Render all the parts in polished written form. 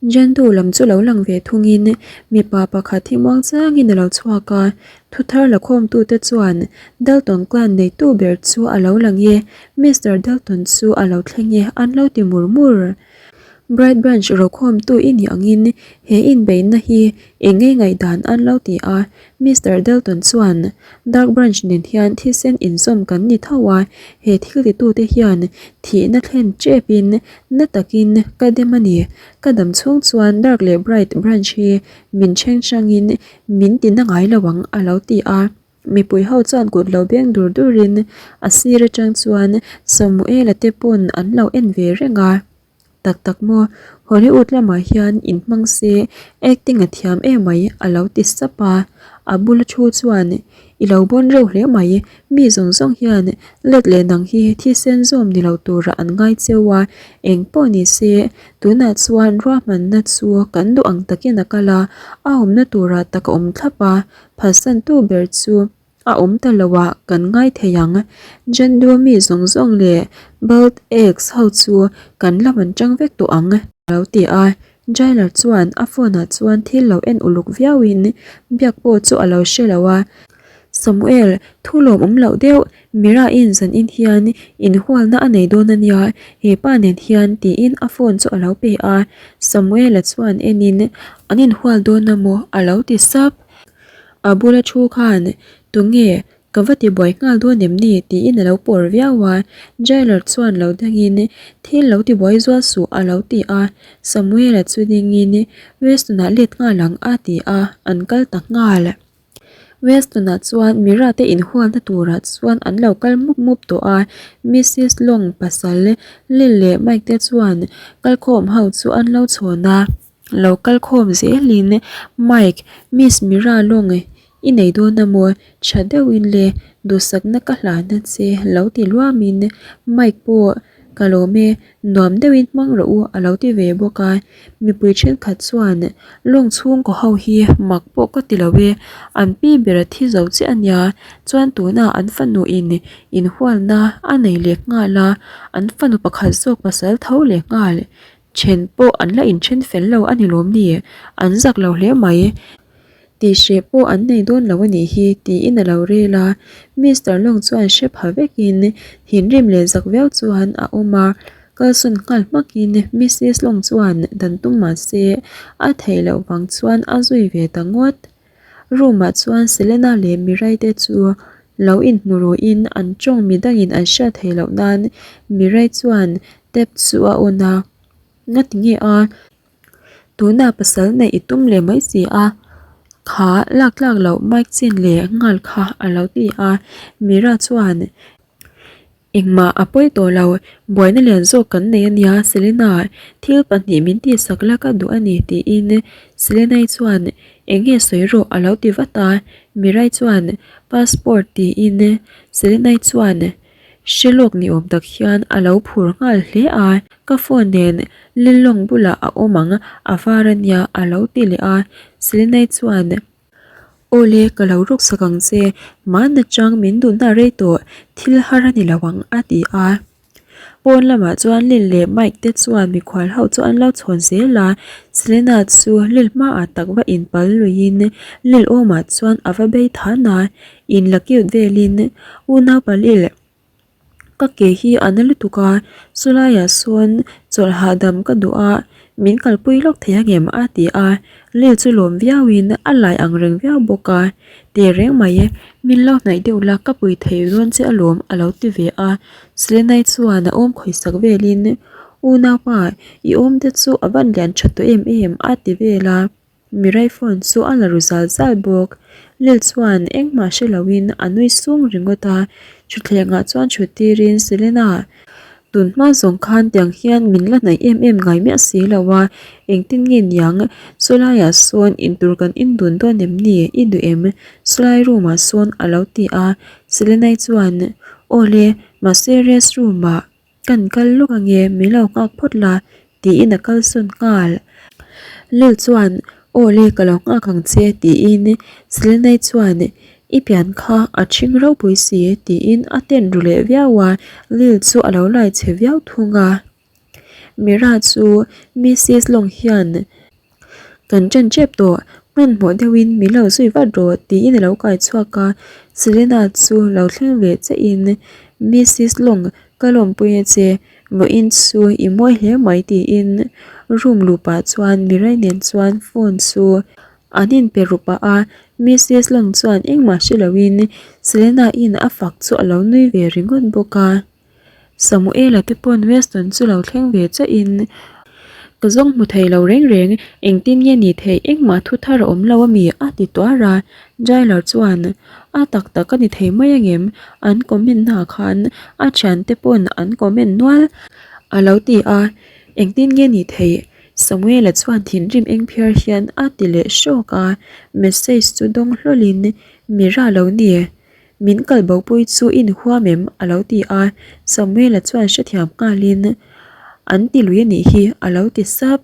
Jandu lam chu lo lang ve thungin mipa pakhat hi muang changin a lo chhuak a, thuthar la khawmtute chuan Dalton clan neitu ber chu a lo lang e, Mister Dalton chu a lo thleng e an lo ti mur mur. Bright Branch rokhawmtu i nih angin he inbeihna hi eng ngei ngaihdan an lo ti a, Mister Dalton chuan Dark Branch nen hian thisen inzawm kan ni tho a, he thil titute hian thihna thlen tepin na takin ka dem a ni. Ka dam chhung chuan Dark leh Bright Branch hi min then hrangin min ti na ngai lo ang a lo ti a. Mipui ho chuan kut lo beng dur durin a sir atang chuan Samuela te pawn an lo en ve reng a. Tak tak maw, Hollywood lamah hian inhmang se acting a thiam emai a lo ti sap a. A bula thu chuan I lo bawn reuh hle mai, mi zawng zawng hian let leh nang hi thisen zawm ni lo turah an ngai cheu a, eng pawh ni se tunah chuan ruahmanna chu kan duh ang takin a kal a, a awmna turah tak a awm thlap a, Phalsantu ber chu a awm ta lo a kan ngai thei ang. Jandu mi zawng zawng leh Bald Eggs ho chu kan la man tang vek tawh ang. A lo ti a, Jailer chuan a phone ah chuan thil lo en uluk viau in biak pawh chu a lo hre lo a. Samuel, thu lawm awm loh deuh, Mira in zan in hian inhualna a nei dawn a nia, he pa nen hian tiin a phone chu a lo pe a. Samuel-a chuan en in an inhual dawn a maw a lo ti sap. A bula thu khan tunge ka va ti buai nghal dawn em ni tiin a lo pawr viau a. Jailer chuan lo dangin thil lo ti buai zual suh a lo ti a. Samuel-a chu dingin Weston-ah let nghal ang a ti a, an kal ta nghal. Weston-ah chuan Mira te inhualna turah chuan an lo kal mup mup tawh a, Missus Long pasal Lil leh Mike te chuan kalkhawm ho chu an lo chhawn a. Lo kal khawm zelin Mike, Miss Mira Long i nei dawn a maw? Tha deuhin le, duhsakna ka hlana che lo ti luamin Mike pawh Ka lawm e, nuam deuhin hmang rawh u a lo ti ve bawk a. Mipui thenkhat chuan lawng chhungkaw ho hi mak pawh ka ti lo e, an pi ber a thi zo chiah a nia, chuan tunah an fanu in inhualna a nei leh nghal a, an fanu pakhat zawk pasal tho leh nghal. Then pawh an la inthen fel lo a ni lawm ni? An zak lo hle mai. Tihhreh pawh an nei dawn lo a nih hi tiin a lo rel a. Mister Long chuan hre pha vekin thinrim leh zak viau chuan a awm a. Kalsawn nghal hmakin Missis Long chuan dan tum mah se a theih loh vang chuan a zui ve ta ngawt. Room ah chuan Selena leh Mirai te chu lo inhmu ruhin an tawng midangin an hriat theih loh nan Mirai chuan tap chu a on a. Ngati nge a? Tunah pasal neih i tum leh mai si a, kha lak tlak loh mic chin leh nghal kha a lo ti a. Mira chuan Engmah a pawi tawh lo, buaina lian zawk kan nei a nia Selena, thil pahnih min tihsak la ka duh a ni tiin Selena-i chuan eng nge sawi rawh a lo ti vat a, Mirai chuan passport tiin Selena-i chuan hre lawk ni awm tak hian a lo phur nghal hle a, ka phone nen Lillawng bulah a awm ang a var a nia a lo ti leh a, Selena-i chuan. Awle, ka lo ruk sak ang che, mahna chang min duhna rei tawh, thil har a ni lo ang a ti a. Pawn lamah chuan Lil leh Mike te chuan mikhual ho chu an lo chhawn zel a, Selena chu Lil hmaah tak va inpal luiin Lil awmah chuan a va bei than a, in la cute velin unaupa Lil Ka ke hi a na lutuk a, chulaiah sawn chawlh hahdam ka duh a, min kalpui lawk thei angem a ti a, Lil chu lawm viauin a lai ang reng viau bawk a, Teh reng mai e, min lo hnaih deuh la ka pui thei dawn che alawm a lo ti ve a, Selenai chuan a awm khawisak velin, Unaupa, i awm te chu a van lian tha tawh em em a ti vel a. Mirai phone chu a la ru zal zal bawk. Lil chuan engmah hre loin a nui sung ringawt a, thutthlengah chuan thut tirin Selena, tun hma zawng khan tiang hian min la hnaih em em ngai miah si lo a, engtin nge niang chulaiah sawn intur kan indun dawn em ni i duh em? Chulai room ah sawn a lo ti a, Selena-i chuan Awle, mahse rest room ah Kan kal lawk ange, min lo nghak phawt la, tiin a kal sawn nghal. Lil chuan, Aw le, ka lo nghak ang che, tiin Selenai chuan, I pian kha a ṭhing ropui si, tiin a ten ru leh viau a, Lil chu a lo lai chhe viau thung a. Mira chu Missis Long hian Kan ṭan ṭep tawh, hmanhmawh deuhin min lo zui vat rawh tiin a lo kai chhuak a, Selena chu lo thleng ve chiahin Missis Long ka lawmpui a che, vawiin chu i mawi hle mai tiin room luh pah chuan Mirai nen chuan phone chu an inpe ru pah a, Missis Long chuan engmah hre loin Selena in a fak chu a lo nui ve ringawt bawk a. Samuela te pawn Weston chu lo thleng ve chiahin ka zawng hmu thei lo reng reng, engtin nge ni theih engmah thu thar a awm lo a mi? a ti tuar a, Jailer chuan a tak tak a ni thei mai angem? An comment naah khan a thiante pawn an comment nual a lo ti a, engtin nge ni theih? Samuela chuan thinrim eng phiar hian a ti leh hrawk a, message chu dawng hlawlin Mira lo ni. Min kal bopui chu i inhuam em? a lo ti a, Samuela chuan hrethiam nghalin, An ti lui a nih hi, a lo ti sap.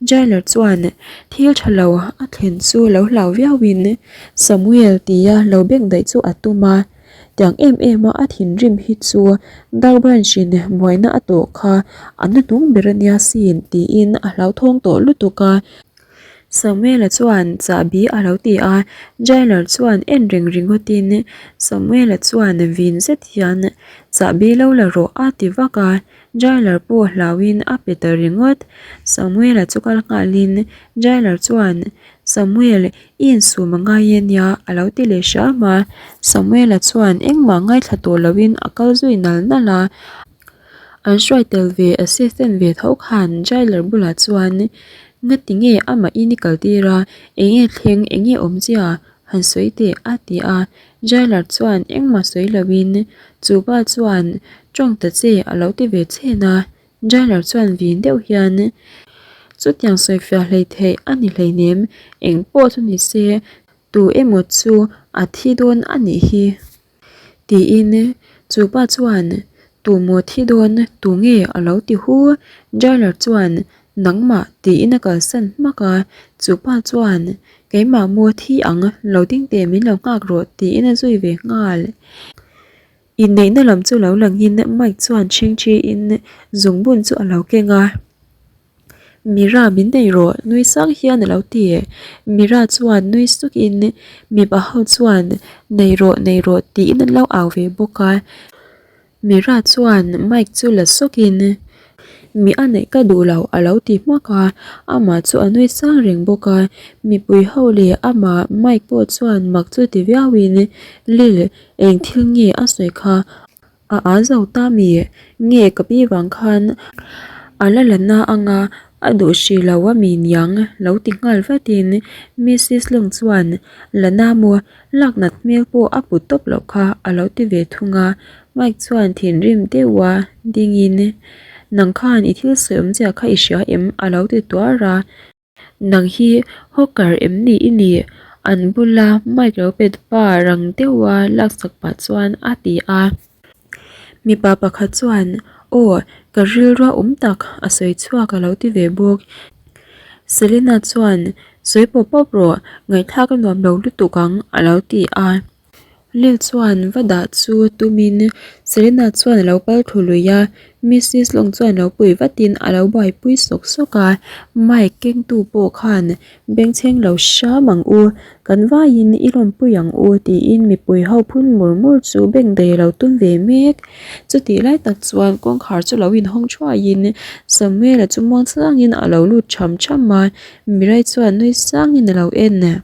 Jailer chuan thil tha lo a thlen chu lo hlau viauin Samuel tia lo beng daih chu a tum a, tiang em em a a thinrim hi chu Dark Branch-in buaina a tawh kha a hnuhnung ber a nia sin tiin a hlauthawng tawh lutuk a. Samuela chuan chahbi a lo ti a, Jailer chuan en reng ringawtin Samuela chuan vin zet hian chahbi lo la rawh a ti vak a, Jailer pawh hlauhin a pe ta ringawt. Samuela chu kal nghalin Jailer chuan Samuel i insum a ngai e nia a lo ti leh hram a, Samuela chuan engmah ngaithla tawh loin a kal zui nal nal a. An hruai tel ve assistant ve tho khan Jailer bulah chuan Ngati nge amah in i kal tir a, enge thleng enge awmzia han sawi teh a ti a, Jailer chuan engmah sawi loin chupa chuan tawng ta che a lo ti ve chhen a, Jailer chuan vin deuh hian chutiang sawifiah hleihtheih a ni hleinem engpawh chu ni se tu emaw chu a thi dawn a nih hi. Tiin chu pa chuan Tu maw thi dawn tu nge a lo ti hu. Jailer chuan Nangmah tiin a kalsan hmak a, chu pa chuan Keimah maw thi ang lo ding teh min lo nghak rawh tiin a zui ve nghal. Inneihna lam chu lo langin Mike chuan chhingchhiin zungbun chu a lo keng a. Mira min nei rawh nui sang hian a lo ti. Mira chuan nui sukin mipa ho chuan nei rawh nei rawh tiin an lo au ve bawk a. Mira chuan mic chu la sawkin mi a neih ka duh lo a lo ti hmak a, amah chu a nui sang reng bawk a. Mipui ho leh amah mic pawh chuan mak chu ti viauin Lil eng thil nge a sawi kha A a zo ta mi? Nge ka pi vang khan a la la na anga a duh hrih lo a mi niang lo ti nghal vatin Missis Long chuan la na maw lak nat hmel pawh a put tawp loh kha a lo ti ve thung a, Mike chuan thinrim deuha dingin nang khan i thil sawi awmzia kha i hria em a lo ti tuar a. Nang hi hawker em ni i nih? An bula mic lo pet pa rang deuha laksak pah chuan a ti a. Mipa pakhat chuan, Aw, ka rilrua awm tak a sawi chhuak a lo ti ve bawk. Selena chuan, Sawi pawp pawp rawh, ngaihthlak a nuam lo lutuk ang a lo ti a. Lil chuan va dah chu tumin Selena chuan a lo kal thlu lui a, Missis Long chuan lo pui vatin a lo buaipui sawk sawk a, Mike kengtu pawh khan bengchheng lo hram ang u, kan vaiin i lawmpui ang u tiin mipui ho phun mur mur chu bengdei a lo tum ve mek. Chutih lai tak chuan kawngkhar chu lo inhawng thuaiin Samuel-a chu muang changin a lo lut tham tham a, Mirai chuan nui sangin a lo en.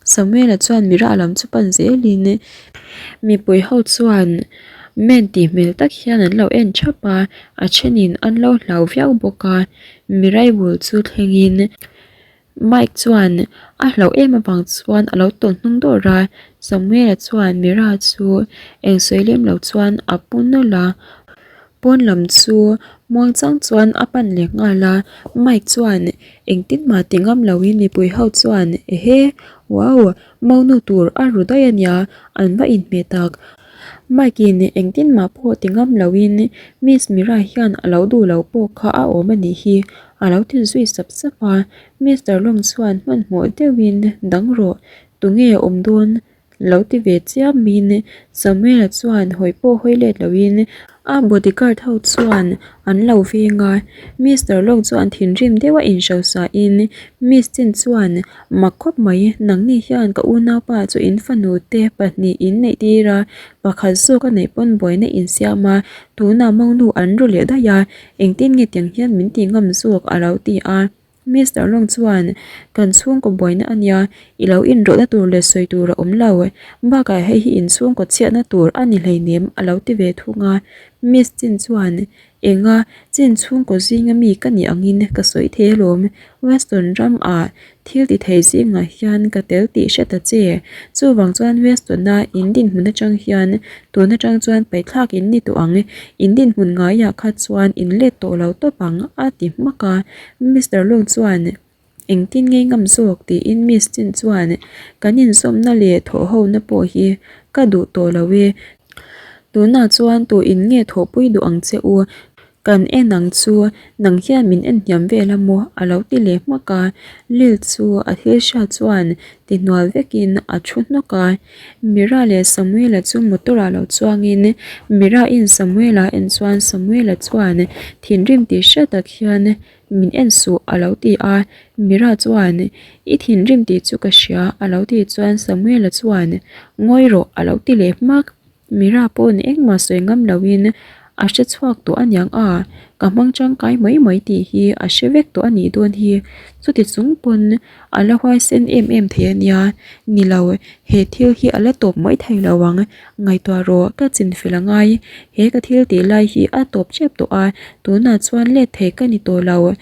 Samuela chuan Mira lam chu pan zelin mipui ho chuan men tih hmel tak hian an lo en thap a, a thenin an lo hlau viau bawk a, Mirai bul chu thlengin Mike chuan a hlauh em avang chuan a lo tawlh hnung dawrh a, Samuela chuan Mira chu eng sawi lem lo chuan a pu nawlh a, pawn lam chu muangchang chuan a pan leh nghal a, Mike chuan Engtin mah ti ngam loin mipui ho chuan ehe, wow, monu tur a ru daih a nia, an va inhmeh tak. Mike in engtin mah pawh ti ngam loin Miss Mira hian a lo duh lo pawh kha a awm a nih hi, a lo ti zui sap sap a. Mister Long chuan hmanhmawh deuhin dang rawh, tunge awm dawn? Lo ti ve chiamin Samuel-a chuan hawi pawh hawi let loin a bodyguard ho chuan an lo veng a. Mister Long chuan thinrim deuha inhrosain Miss Chin chuan mak khawp mai, nangni hian ka unaupa chu in fanu te pahnih in neih tir a, pakhat zawk a neih pawn buaina insiam a, tunah monu an ru leh daih a, engtin nge tiang hian min ti ngam zawk a lo ti a. Mister Long chuan, Kan chhungkaw buaina a nia, i lo inrawlhna tur leh sawi tur a awm lo. Bakah hei hi in chhungkaw chhiatna tur a ni hleinem a lo ti ve thung a. Miss Chin chuan, Enga, Chin chhungkaw zinga mi ka nih angin ka sawi thei alawm. Weston ram ah thil ti thei zingah hian ka tel tih hre ta che. Chuvang chuan Weston-a in dinhmun atang hian tun atang chuan paihthlak in ni tawh ang. In dinhmun ngaiah kha chuan in let tawh lo tawp ang a ti hmak a. Mister Long chuan, Engtin ngei ngam zawk? tiin Miss Chin chuan, Kan inzawmna leh thawhhona pawh hi ka duh tawh lo e. Tunah chuan tu in nge thawhpui duh ang che u? Kan en ang chu, nang hian min en hniam vel a maw? a lo ti leh hmak a. Lil chu a thil hriat chuan ti hnual vekin a thu hnawk a. Mira leh Samuela chu motor ah lo chuangin Mira-in Samuela en chuan Samuela chuan thinrim tih hriat tak hian min en suh a lo ti a, Mira chuan i thinrim tih chu ka hria a lo tih chuan Samuela chuan ngawi rawh a lo ti leh hmak. Mira pawn engmah sawi ngam loin a hre chhuak tawh aniang a, ka hmang tangkai mai mai tih hi a hre vek tawh a nih dawn hi. Chuti chung pawn a la huaisen em em thei ania, ni lo he thil hi a la tawp mai thei lo ang, ngaihtuah rawh ka chinfel a ngai, he ka thil tih lai hi a tawp tep tawh a, tunah chuan let thei ka ni tawh lo.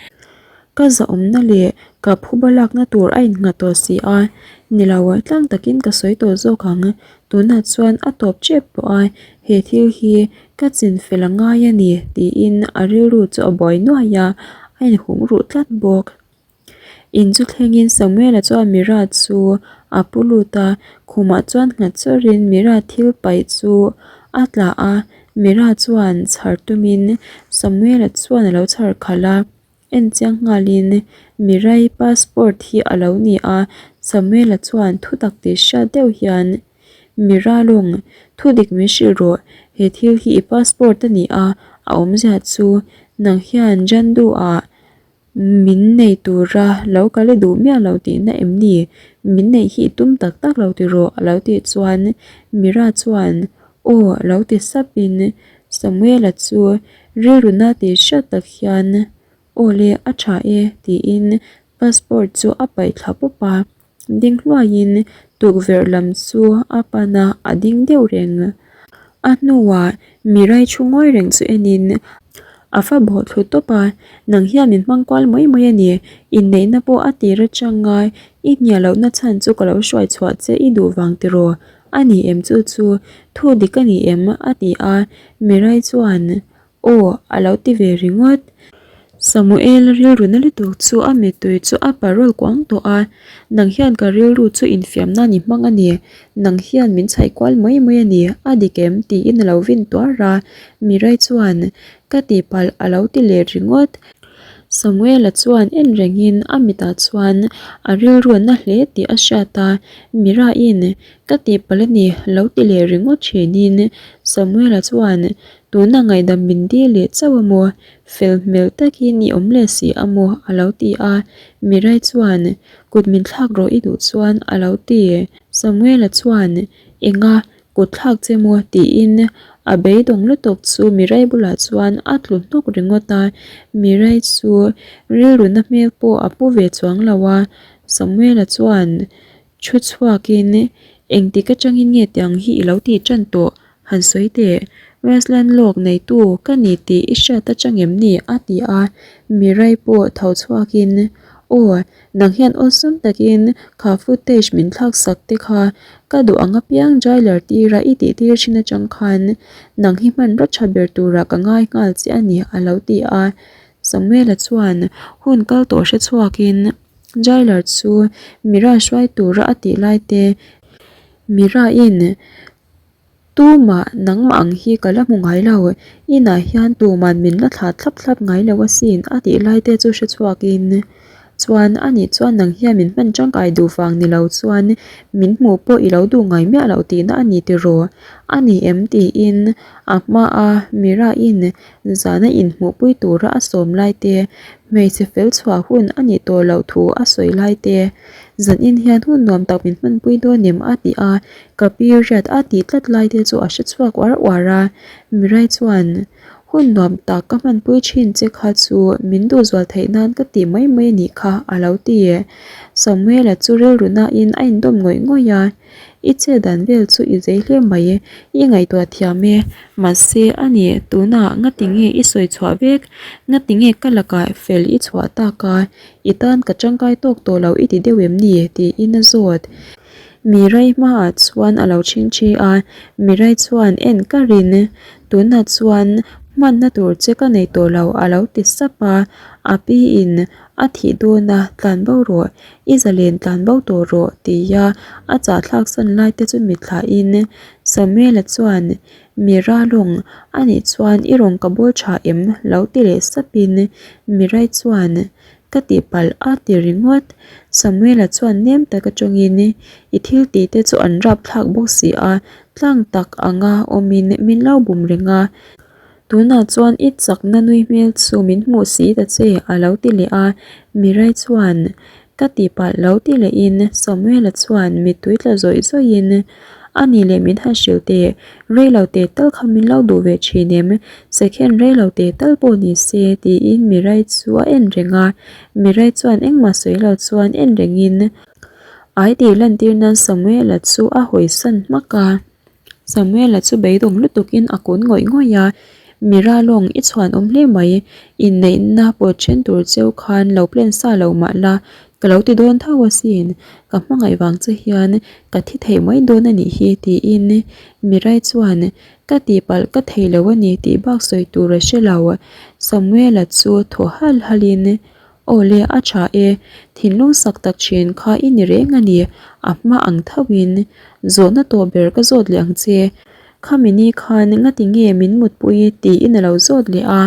Ka zahawmna leh ka phuba lakna tur a innghat tawh si a, ni lo tlang takin ka sawi tawh zawk ang, tunah chuan a tawp tep tawh a, he thil hi ka chinfel a ngai a ni tiin a rilru chu a buai nuai a, a inhum ruh tlat bawk. In chu thlengin Samuela chuan Mira chu a pu lut a, khumah chuan nghat chawrin Mira thil paih chu a tla a, Mira chuan chhar tumin Samuela chuan a lo chhar khalh a. En chiang nghalin Mirai passport hi a lo ni a, Samuela chuan thutak tih hriat deuh hian, Mira lawng, thudik min hrilh rawh, he thil hi i passport a ni a, a awmzia chu nang hian Jandu-ah min nei tura lo kal i duh miah lo tihna em ni? Min neih hi i tum tak tak lo tiraw? a lo tih chuan Mira chuan, Aw a lo ti sapin Samuela chu rilru na tih hriat tak hian Aw le a tha e tiin passport chu a paih thla pawp a, ding hluaiin tukverh lam chu a pan a, a ding deuh reng. A hnuah Mirai thu ngawi reng chu enin a fa bawh thlu tawp a, Nang hian min hmang kual mai mai a ni, inneihna pawh a tir atang a i hnial lohna chhan chu ka lo hruai chhuah che i duh vang tiraw? A ni em chu chu thu dik a ni em? a ti a, Mirai chuan Aw a lo ti ve ringawt. Samuel rilru na lutuk chu a mittui chu a parawl kuang tawh a, Nang hian ka rilru chu infiam nan i hmang a ni, nang hian min chhaih kual mai mai a ni, a dik em? tiin a lo vin tuar a, Mirai chuan Ka tihpalh a lo ti leh ringawt. Samuela chuan en rengin a mitah chuan a rilru na hle tih a hriat a, Mira-in ka tihpalh a ni lo ti leh ringawt thinin Samuela chuan tuna ngaihdam min dil leh chauh a maw, fel hmel takin i awm leh si a maw a lo ti a, Mirai chuan kut min thlak rawh i duh chuan a lo ti. Samuela chuan enga Kut thlak che maw? tiin a beidawng lutuk chu Mirai bulah chuan a tlu hnawk ringawt a, Mirai chu rilru na hmel pawh a pu ve chuang lo a, Samuela chuan thu chhuakin Engtik atangin nge tiang hi i lo tih tan tawh? Han sawi teh, Westland lawk neitu ka ni tih i hriat atang em ni? a ti a, Mirai pawh tho chhuakin Aw, Nang hian awlsam takin kha footage min thlak sak te kha ka duh ang apiang jailer tira i tih tir thin atang khan nang hi hmanraw tha ber turah ka ngai nghal che a ni a lo ti a. Samuela chuan hun kal tawh hre chhuakin jailer chu Mira hruai tura a tih lai te Mira-in Tumah nangmah ang hi ka la hmu ngai lo, inah hian tuman min la thlah thlap thlap ngai lo asin a tih lai te chu hre chhuakin. Chuan ani chuan nang hian min hman tangkai duh vang ni lo chuan min hmuh pawh i lo duh ngai miah loh tihna a ni tiraw? A ni em? tiin a hmaa Mira-in zana inhmuhpui tura a sawm lai te, hmeichhe fel chhuah hun a nih tawh loh thu a sawi lai te, zanin hian hun nuam tak min hmanpui dawn em a ti a, ka pi riat a tih tlat lai te chu a hre chhuak uar uar a, Mirai chuan hun nuam tak ka hmanpui thin che kha chu min duhzual theih nan ka tih mai mai a nih kha a lo ti. Samuela chu rilru nain a indawm ngawih ngawih a. I che dan vel chu i zei hle mai, i ngaihtuah thiam e. Mahse, a ni, tunah ngati nge i sawi chhuah vek? Ngati nge ka lakah fel i chhuah tak a? I tan ka tangkai tawk tawh lo i ti deuh em ni? tiin a zawt. Mirai hmaah chuan a lo chhingchhi a, Mirai chuan en ka rin. Tunah chuan hmanna tur che ka nei tawh lo a lo ti sap a, a piin a thih dawn a, tlan bo rawh. I zalen tlan bo tawh rawh tia a chahthlak san lai te chu mithlain Samuela chuan Mira lawng a nih chuan i rawn ka bawl tha em lo ti leh sapin Mirai chuan ka tihpalh a ti ringawt. Samuela chuan nem tak atangin i thil tih te chu an rapthlak bawk si a, tlang tak anga awmin min lo bum reng a. Tunah chuan i chakna nui hmel chu min hmuh si ta che a lo ti leh a, Mirai chuan ka tihpalh lo ti lehin Samuela chuan mittui tla zawih zawihin a ni leh min han hrilh teh, reilo teh tal kha min lo duh ve thin em, second reilo teh tal pawh ni se tiin Mirai chu a en reng a, Mirai chuan engmah sawi lo chuan en rengin ai tih lantir nan Samuela chu a hawisan hmak a. Samuela chu beidawng lutukin a kun ngawih ngawih a, Mira lawng i chhuan awm hle mai, inneihna pawt then tur cheu khan lo plan sa lo mah la, ka lo ti dawn tho asin, ka hmangaih vang che hian ka thi thei mai dawn a nih hi tiin Mirai chuan ka tihpalh ka thei lo a ni tih bak sawi tur a hre lo. Samuela chu thaw halh halhin Aw le, a tha e, thinlung sak tak thin kha i ni reng a ni, a hma ang thauhin zawhna tawh ber ka zawt leh ang che. Khami ni khan ngati nge min mutpui tiin a lo zawt leh a.